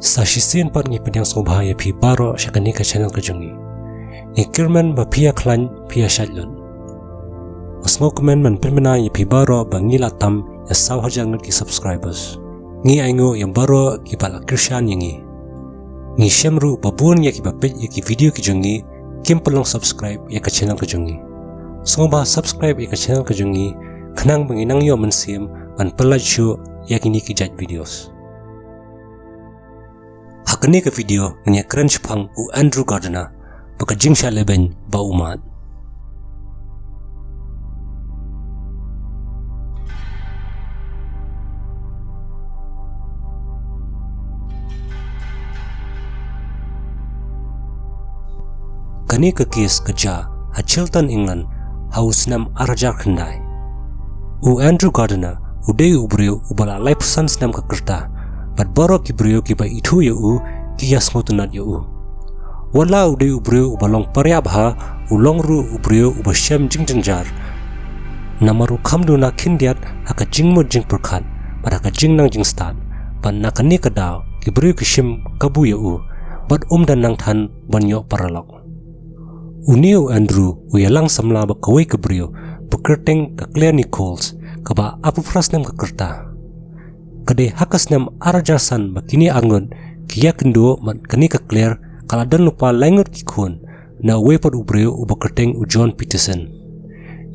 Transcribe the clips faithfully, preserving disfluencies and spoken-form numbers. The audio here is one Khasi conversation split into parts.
Sa shisien pat ngi pdiang sngewbha ïa phi baroh sha kane ka channel ka jong ngi. Ngi kyrmen ba phi ïa khlaiñ, phi ïa shait lut. Nga sngewkmen ban pynbna ïa phi baroh ba ngi la tam ïa saw hajar ngut ki subscribers. Ngi ainguh ïa baroh kiba la kyrshan ïa ngi. Ngi shem ruh ba bun ïa kiba peit ïa ki video ki jong ngi kim pynlong subscribe ïa ka channel ka jong ngi. Sngewbha subscribe ïa ka channel ka jong ngi khnang ba ngin nang ïoh mynsiem ban pynlait shuh ïa kine ki jait videos. Ha kane ka video ngin ïa kren shaphang u Andrew Gardiner bad ka jingshah lehbeiñ ba u mad. Kane ka case ka jia ha Chilton, England, ha u snem ar hajar khyndai. U Andrew Gardiner u dei u briew uba la laiphew san snem ka rta, bad baroh ki briew kiba ithuh ïa u ki ïa sngewtynnad ïa u. Wat la u dei u briew uba long pariah bha, u long ruh u briew uba shem jingjynjar. Namar u kham duna khyndiat ha ka jingmut jingpyrkhat bad ha ka jingnang jingstad, bad na kane ka daw ki briew ki shim kabu ïa u, bad um da nang than ban ïoh paralok. Une u Andrew u ïalang samla bad kawei ka briew ba kyrteng ka Claire Nichols, kaba arphew phra snem ka rta. Ka dei ha ka snem ar hajar san ba kine arngut ki ïakynduh, bad kane ka Claire ka la don lypa laingut ki khun na uwei pat u briew uba kyrteng u John Peterson.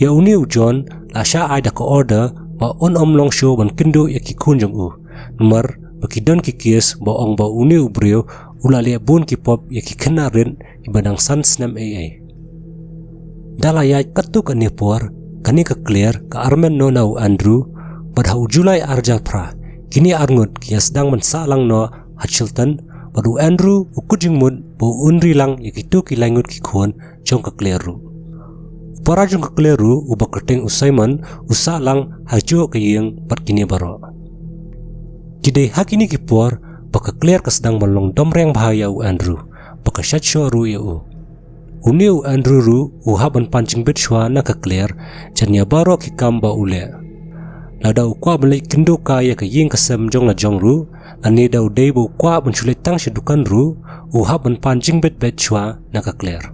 Ïa une u John la shah ai da ka order ba un ym long shuh ban kynduh ïa ki khun jong u, namar ba ki don ki case ba ong ba une u briew u la leh bun ki pop ïa ki khynnah rit kiba dang san snem ei ei. Da la ïaid katto katne por, kane ka Claire ka armet noh na u Andrew, bad ha u July ar hajar phra kine arngut ki ïa sdang ban sah lang noh ha Chilton, bad u Andrew u kut jingmut ba un ri lang ïa kito ki laingut ki khun jong ka Claire ruh. U para jong ka Claire ruh uba kyrteng u Simon u sah lang ha juh ka ïing bad kine baroh. Ki dei ha kine ki por ba ka Claire ka sdang ban long domreng bha ïa u Andrew, ba ka shait shoh ruh ïa u. Une u Andrew ruh u hap ban pan jingbit shuwa na ka Claire jan ïa baroh ki kam ba u leh. Lada u kwah ban leit kynduh kai ïa ka ïing ka sem jong la jong ruh, lane da u dei ba u kwah ban shu leit tang sha dukan ruh, u hap ban pan jingbit beit shuwa na ka Claire.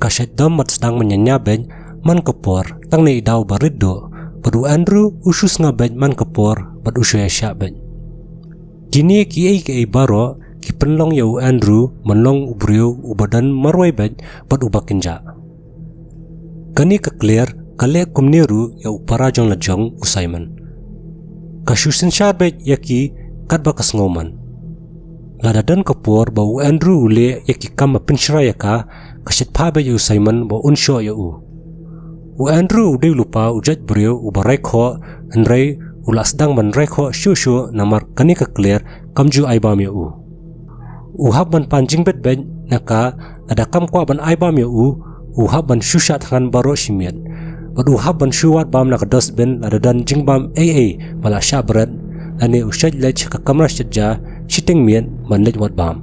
Ka shait dom bad sdang ban ñia ñia beit man ka por, tang na i daw ba rit duh, bad u Andrew u shu sngap beit man ka por bad u shu ïa shah beit. Kine kiei kiei baroh ki pynlong ïa u Andrew ban long u briew uba don marwei beit bad uba kynjah. Kane ka Claire ka leh kumne ruh ïa u para jong la jong u Simon. Ka shu synshar beit ïa ki katba ka sngewman. Lada don ka por ba u Andrew u leh ïa ki kam ba pynshrai ïa ka, ka shait phah beit ïa u Simon ba un shoh ïa u. U Andrew u dei lypa u jait briew uba raikhoh, hynrei u la sdang ban raikhoh shuh shuh namar kane ka Claire kam ju ai bam ïa u. U hap ban pan jingbit beit na ka, lada kam kwah ban ai bam ïa u, u hap ban shu shah thngan baroh shi miet. Bad u hap ban shu wad bam na ka dustbin lada don jingbam ei ei ba la shah bret, lane u shait leit sha ka kamra shet ja shiteng miet ban leit wad bam.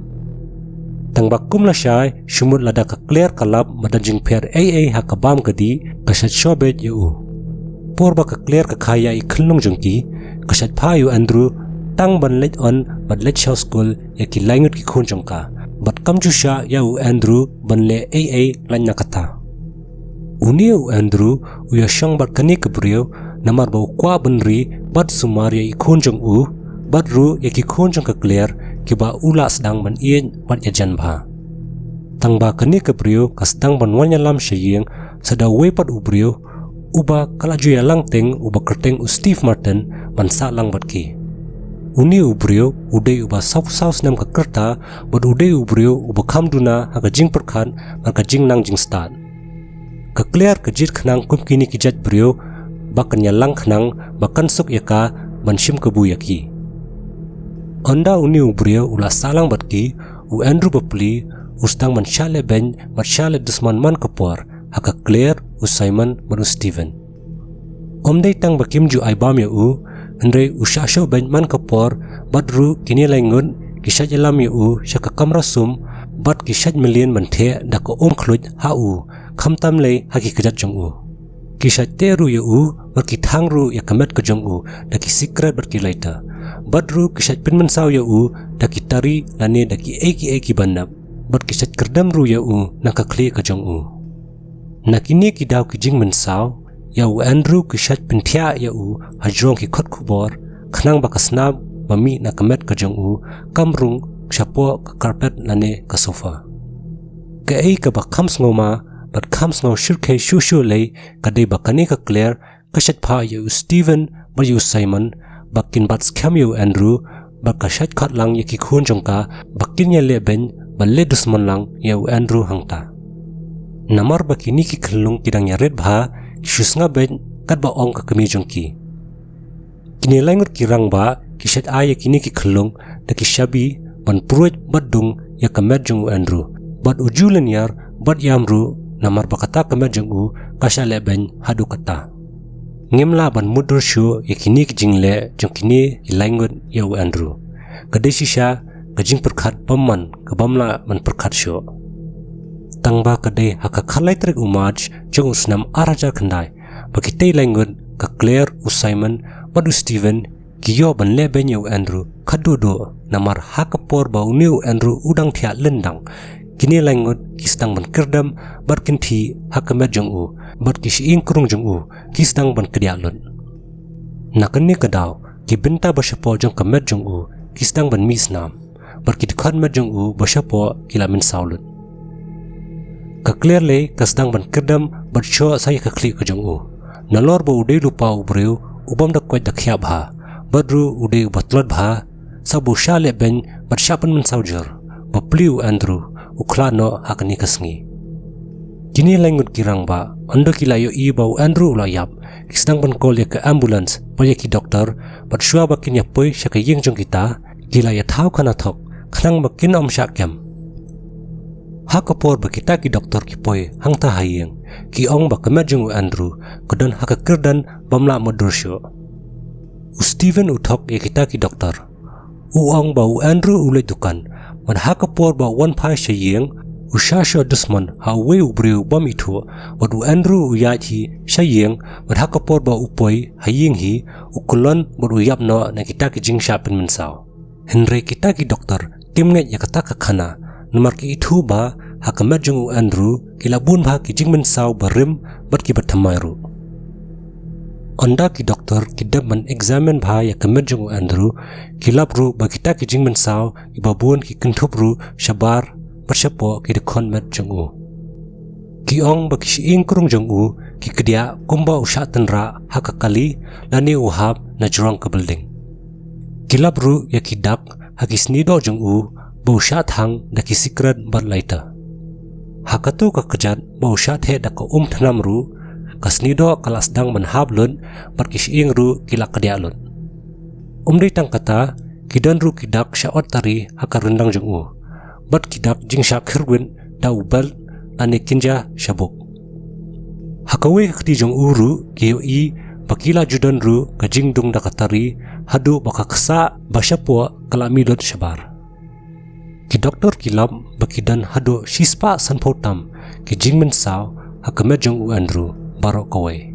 Tang ba kum lashai, shu mut lada ka Claire ka lap ba don jingpher ei ei ha ka bam ka dih, ka shait shoh beit ïa u. Por ba ka Claire ka kha ïa i khunlung jong ki, ka shait phah ïa u Andrew tang ban leit on bad leit shaw skul ïa ki laingut ki khun jong ka, bad kam ju shah ïa u Andrew ban leh ei ei lait na kata. Une u Andrew u ïashong bad kane ka briew namar ba u kwah ban ri bad sumar ïa i khun jong u, bad ruh ïa ki khun jong ka Claire kiba u la sdang ban ïeit bad ïajan bha. Tang ba kane ka briew ka sdang ban wan ïalam sha ïing sa da uwei pat u briew uba ka la ju ïalang teng, uba kyrteng u Steve Martin, ban sah lang bad ki. Une u briew u dei uba sawphew saw snem ka rta, bad u dei u briew uba kham duna ha ka jingpyrkhat bad ka jingnang jingstad. Ka Claire ka jied khnang kum kine ki jait briew ba kan ïalang khnang ba kan suk ïa ka ban shim kabu ïa ki. Ynda une u briew u la sah lang bad ki, u Andrew bapli u sdang ban shah lehbeiñ bad shah leh dusmon man ka por ha ka Claire, u Simon bad u Steven. Ym dei tang ba kim ju ai bam ïa u, hynrei u shah shoh beiñ man ka por, bad ruh kine laingut ki shait ïalam ïa u sha ka kamra sum, bad ki shait mlien ban theh da ka umkhluit ha u, khamtam lei ha ki kjat jong u. Ki shait teh ruh ïa u, bad ki thang ruh ïa ka met ka jong u da ki sikret bad ki lighter. Bad ruh ki shait pynmynsaw ïa u da ki tari lane da ki ei ki ei ki ban nep, bad ki shait kyrdem ruh ïa u na ka khlieh ka jong u. Na kine ki daw ki jingmynsaw, ïa u Andrew ki shait pynthiah ïa u hajrong ki kot khubor, khnang ba ka snam ba mih na ka met ka jong u kam rung shapoh ka carpet lane ka sofa. Kaei kaba kham sngewma bad kham sngew shyrkhei shuh shuh lei ka dei ba kane ka Claire ka shait phah ïa u Steven bad ïa u Simon ba kin bat skhem ïa u Andrew, bad ka shait khot lang ïa ki khun jong ka ba kin ïaleh beiñ bad leh dusmon lang ïa u Andrew hangta. Namar ba kine ki khyllung ki dang ïarit bha, ki shu sngap beiñ katba ong ka kmie jong ki. Kine lai ngut ki rangbah ki shait ai ïa kine ki khyllung da ki shabi ban pruid bad dung ïa ka met jong u Andrew, bad u Julian Yar bad ïam ruh, namar ba kata ka met jong u ka shah leh beiñ haduh katta. Ngim lah ban mutdur shuh ïa kine ki jingleh jong kine ki lai ngut ïa u Andrew. Ka dei shisha ka jingpyrkhat bymman ka bym lah ban pyrkhat shuh. Tang ba ka dei ha ka khatlai tarik u March jong u snem ar hajar khyndai ba kitei lai ngut, ka Claire, u Simon bad u Steven, ki ïoh ban leh beiñ ïa u Andrew khadduh duh, namar ha ka por ba une u Andrew u dang thiah lyndang, kine lai ngut ki sdang ban kyrdem bad kynthih ha ka met jong u, bad ki shyieng krung jong u ki sdang ban kdiah lut. Na kane ka daw, ki bynta ba shapoh jong ka met jong u ki sdang ban mih snam, bad ki dkhot met jong u ba shapoh ki la mynsaw lut. Ka Claire lei ka sdang ban kyrdem bad shoh sa ïa ka khlieh ka jong u. Nalor ba u dei lypa u briew u bym da koit da khiah bha, bad ruh u dei uba tlot bha, sa ba u shah leh beiñ bad shah pynmynsaw jur, ba plie u Andrew u khlad noh ha kane ka sngi. Kine lai ngut ki rangbah, ynda ki la ïohi ba u Andrew u la ïap, ki sdang ban call ïa ka ambulance bad ïa ki doktor, bad shuwa ba kin ïa poi sha ka ïing jong kita, ki la ïa thaw khana thok khnang ba kin ym shah kem. Ha ka por ba kita ki doktor ki poi hangta ha ïing, ki ong ba ka met jong u Andrew ka don ha ka kyrdan bym lah mutdur shuh. U Steven u thok ïa kita ki doktor. U ong ba u Andrew u leit dukan, bad ha ka por ba u wan phai sha ïing, u shah shoh dusmon ha uwei u briew bym ithuh, bad u Andrew u ïaid hi sha ïing, bad ha ka por ba u poi ha ïing hi, u kyllon bad u ïap noh na kita ki jingshah pynmynsaw. Hynrei kita ki doktor kim ngeit ïa kata ka khana, namar ki ithuh ba ha ka met jong u Andrew ki la bun bha ki jingmynsaw barim bad kiba thymmai ruh. Ynda ki doktor ki dep ban examine bha ïa ka met jong u Andrew, ki lap ruh ba kita ki jingmynsaw kiba bun ki kynthup ruh shabar bad shapoh ki dkhot met jong u. Ki ong ba ki shyieng krung jong u ki kdiah kumba u shah tynrah ha ka kali lane u hap na jrong ka building. Ki lap ruh ïa ki dak ha ki sniehdoh jong u ba u shah thang da ki sikret bad lighter. Ha kato ka kjat ba u shah theh da ka um thnam ruh, ka sniehdoh ka la sdang ban hap lut bad ki shyieng ruh ki la kdiah lut. Ym dei tang kata, ki don ruh ki dak shah ot tari ha ka ryndang jong u, bad ki dak jingshah khyrwit da u belt lane kynja shabuk. Ha kawei ka kti jong u ruh ki ïohi ba ki la ju don ruh ka jingdung da ka tari haduh ba ka ksah ba shapoh ka la mih lut shabar. Ki doktor ki lap ba ki don haduh shispah sanphew tam ki jingmynsaw ha ka met jong u Andrew baroh kawei.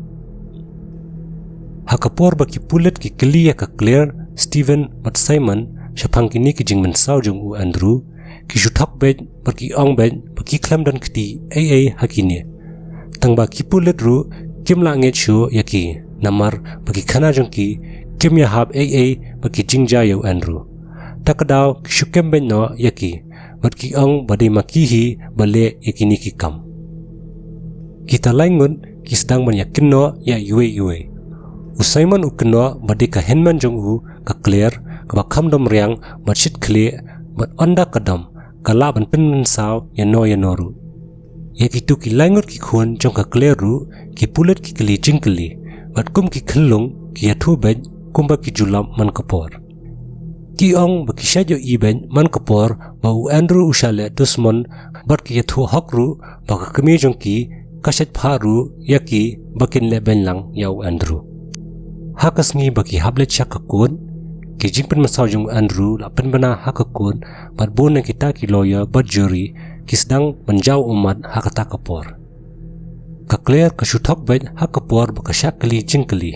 Ha ka por ba ki pulit ki kylli ïa ka Claire, Steven bad Simon shaphang kine ki jingmynsaw jong u Andrew, ki shu thok beit bad ki ong beit ba ki khlem don kti ei ei ha kine. Tang ba ki pulit ruh kim lah ngeit shuh ïa ki, namar ba ki khana jong ki kim ïahap ei ei bad ki jingjia ïa u Andrew. Ta ka daw ki shu kem beit noh ïa ki, bad ki ong ba dei ma ki hi ba leh ïa kine ki kam. Kita lai ngut ki sdang ban ïakynnoh ïa iwei iwei. U Simon u kynnoh ba dei ka hynmen jong u ka Claire, kaba kham dom riang bad shit khlieh, bad ynda ka dom ka lah ban pynmynsaw ïano ïano ruh. Ïa kito ki lai ngut ki khun jong ka Claire ruh ki pulit ki kylli jingkylli, bad kum ki khyllung ki ïathuh beit kumba ki ju lap man ka por. Ki ong ba ki shait ïohi beit man ka por ba u Andrew u shah leh dusmon, bad ki ïathuh hok ruh ba ka kmie jong ki ka shait phah ruh ïa ki ba kin leh beiñ lang ïa u Andrew. Ha ka sngi ba ki hap leit sha ka kot, ki jingpynmynsaw jong u Andrew la pynbna ha ka kot, bad bun na kita ki lawyer bad jury ki sdang ban jaw ummat ha kata ka por. Ka Claire ka shu thok beit ha ka por ba ka shah kylli jingkylli.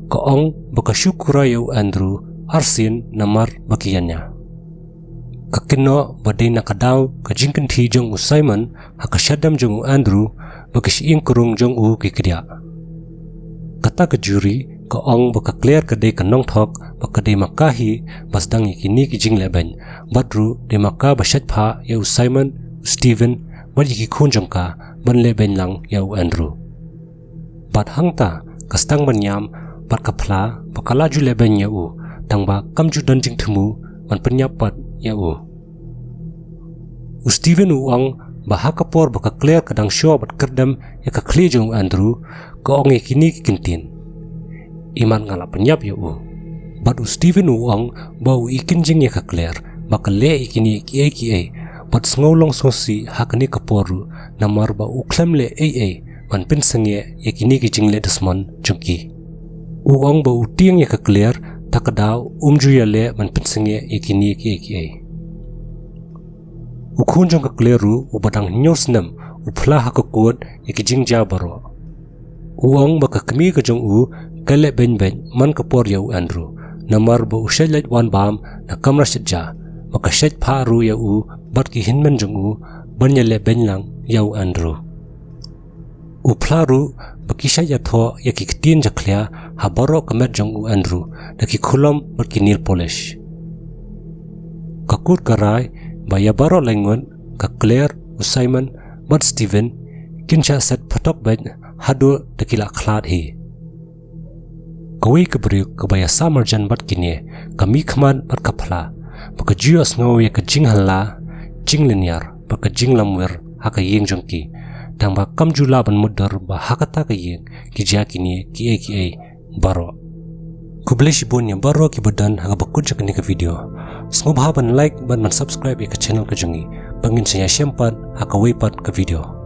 Ka ong ba ka shu kurai ïa u Andrew arsien namar ba ki ïania. Ka kynnoh ba dei na ka daw ka jingkynthih jong u Simon ha ka shadem jong u Andrew ba ki shyieng kurung jong u ki kdiah. Kata ka juri ka ong ba ka Claire ka dei ka nongthok, ba ka dei ma ka hi ba sdang ïa kine ki jinglehbeiñ, bad ruh dei ma ka ba shait phah ïa u Simon, u Steven bad ïa ki khun jong ka ban lehbeiñ lang ïa u Andrew. Bad hangta ka sdang ban ïam bad ka phla ba ka la ju lehbeiñ ïa u, tang ba kam ju don jingthmu ban pynïap pat ïa u. U Steven u ong ba ha ka por ba ka Claire ka dang shu bad kyrdem ïa ka khlieh jong u Andrew, ka ong ïa kine ki kyntien: "Imat nga la pynïap ïa u." Bad u Steven u ong ba u i kynjing ïa ka Claire ba ka leh ïa kine kiei kiei, bad sngew long sngewsih ha kane ka por ruh, namar ba u khlem leh ei ei ban pynsangeh ïa kine ki jingleh dusmon jong ki. U ong ba u tieng ïa ka Claire, ta ka daw um ju ïaleh ban pynsangeh ïa kine kiei kiei. U khun jong ka Claire ruh, uba dang hynñiew snem, u phla ha ka kot ïa ki jingjia baroh. U ong ba ka kmie ka jong u ka lehbeiñ beit man ka por ïa u Andrew, namar ba u shait leit wan bam na kamra shet ja, ba ka shait phah ruh ïa u bad ki hynmen jong u ban ïalehbeiñ lang ïa u Andrew. U phla ruh ba ki shait ïathoh ïa ki ktien jakhlia ha baroh ka met jong u Andrew da ki khulom bad ki nail polish. Ka kot ka rai ba ïa baroh lai ngut, ka Claire, u Simon bad Steven, kin shah set phatok beit haduh da ki la khlad hi. Kawei ka briew kaba ïasah marjan bad kine, ka mihkhmat bad ka phla ba ka ju ïohsngew ïa ka jinghylla, jinglynñiar bad ka jinglamwir ha ka ïing jong ki, tang ba kam ju lah ban mutdur ba ha kata ka ïing ki jia kine kiei kiei baroh. Khublei shibun ïa baroh kiba don ha kaba kut jong kane ka video. Sngewbha ban like bad ban subscribe ïa ka channel ka jong ngi ba ngin sa ïashem pat ha kawei pat ka video.